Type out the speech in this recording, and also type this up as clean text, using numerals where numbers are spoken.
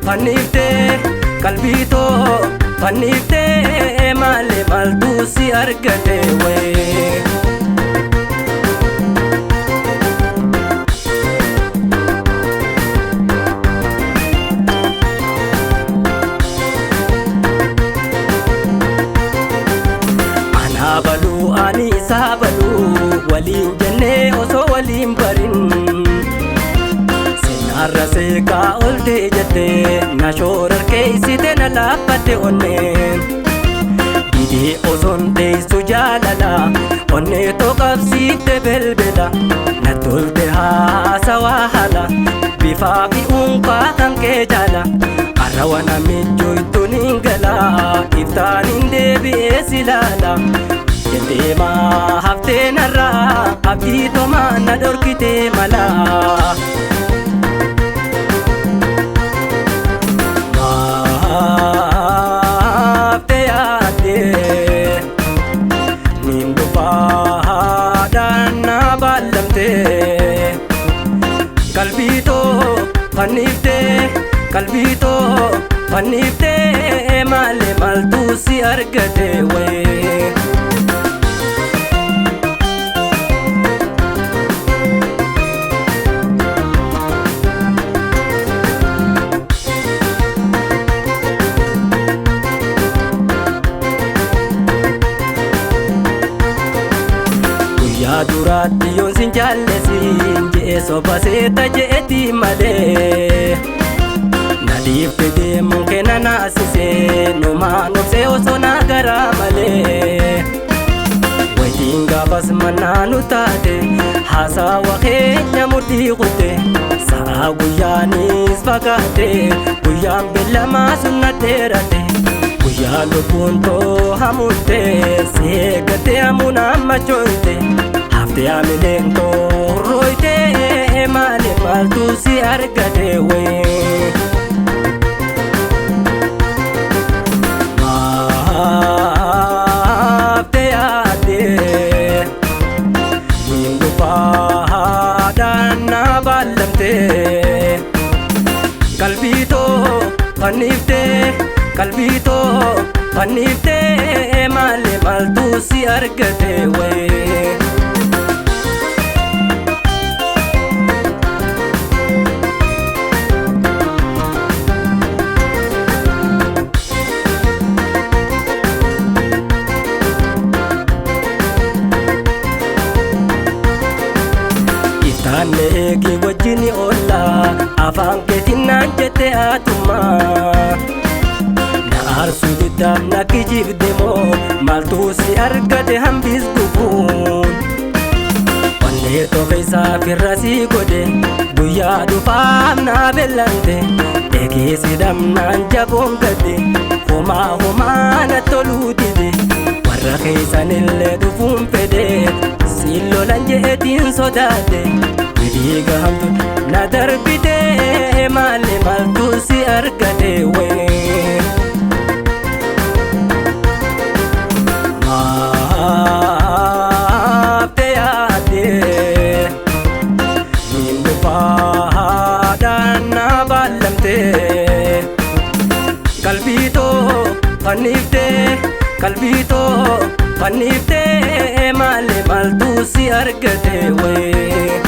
fanniftee qalbii too fanniftee maali maaltu si argate wayii. Anaa baluu ani isaa baluu waliin jennee osoo waliin barin. Sinaarra seeqaa oltee jettee na shoorarkeessite na laaffatte onneen. Didee osoon dheessu jaalala onnee too qabsiifte belbela na tolte haasawaa haala bifaa fi unkaa kan kee jaala. Arrawa namicho niin gala iftaan deebi'ee si laala. Jetteemaa haftee narraa abdii tomaa na dhorkitee mala. Maaftee yaaddee niin dhufaadhaan na baallamtee qalbii too fanniftee qalbii too fanniftee maali maaltu si argate wayii. Guyyaa duraatti yoon sin jaallesiin je'e soba seeta je'etii malee. Na dhiifte deemuun kee na naasisee numaan obsee osoo na garaa malee. Wayitiin gaafas mannaa nu taate haasawa keenya mudhii kutte sa'a guyyaanis fagaate guyyaan beellamaa sun na dheerate. Guyyaa lubbuun too hamuulte si eeggattee hamuun amma jooyte haftee hamileen too rooyte maali maaltu si argate wayii. Maaftee yaaddee niin dhufaadhaan na baallamtee qalbii too fanniftee qalbii too fanniftee maali maaltu si argate wayii. Iftaanne eegi wajjin oolla afaan keetiin naan jette haatumaa. Na aarsuu diddaaf na kijibde moo maaltu si argate hambis gufuun. Onnee too keessaa firra si godhe guyyaa dhufaaf na beellamte eegee si dhabnaan jaboon gadde homaa homaa na toluu dide warra keessanillee dhufuun fedhe siin lolan je'etiin sodaate miidhiga hamtu na darbite maali maaltu si argate wayii. Maaftee yaaddee niin dhufaadhaan na baallamtee qalbii too fanniftee qalbii too fanniftee maali maaltu si argate wayii.